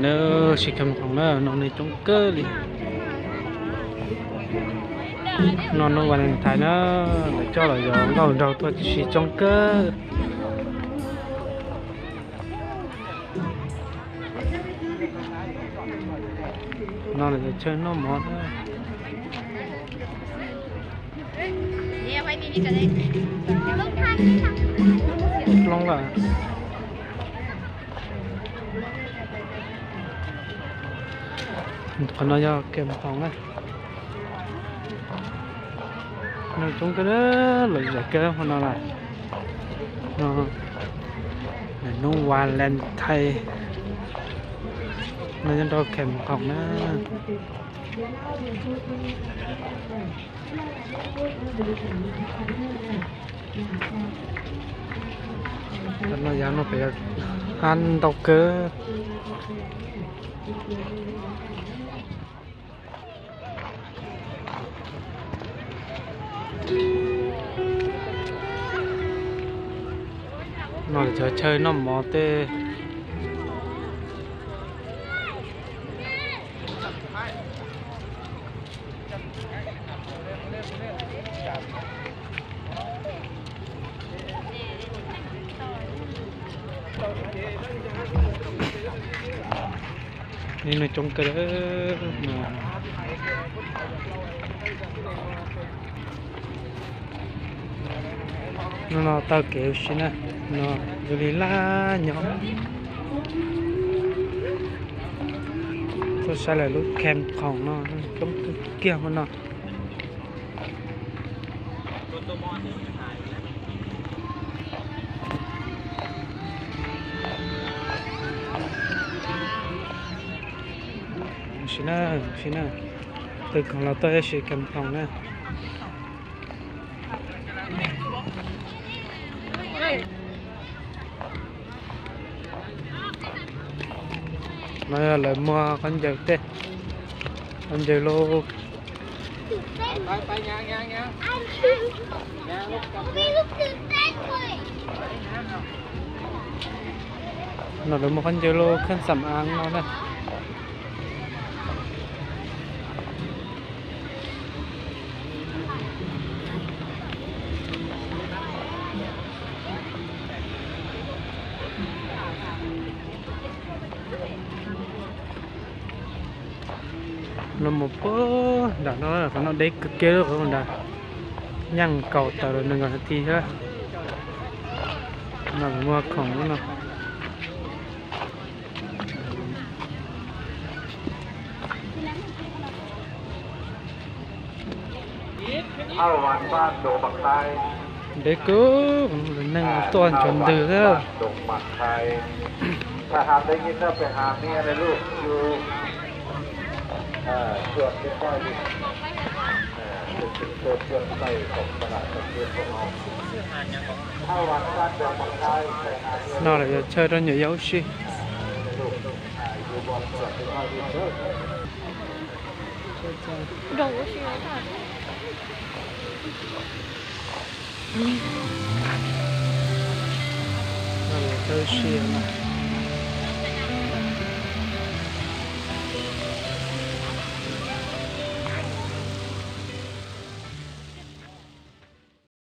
Nws sib kham khoom na, no nws coob kawg li. No hnub Valentine na, lawv coj los yog nkauj nraug tuaj sib coob kawg. No lawv chaw noj mov na. Poob lawm. Qhov no yog kham khoom na. No coob kawg, lawv zam kawg hmo no lawm. No hnub Valentine no nyob rau kham khoom na. No yav no pem hab ntau kawg. No lawv cov chaw noj mov tej. Li no coob kawg. No no taug kev ua si na, no yog li laj nyob. Tuaj saib lawv lub kham khoom no coob kawg kiag hmo no. Sim na, sim na, tw khoom los tuaj ib sim kham khoom na. No yog lawv muag khaub ncaws tej, khaub ncaws loj. No lawv muag khaub ncaws loj khab xam aav no na. Los mus puag nram no, qhov no deb kawg kiag lub qhov nrad, nyeej kaum tawm los nees nkaum nas this thiab. No muag khoom lub no. Deb kawg, neeg tuaj nchuav ntws thiab. No lawm yog chaw rau nyuam yaus ua si. No lawm chaw ua si no.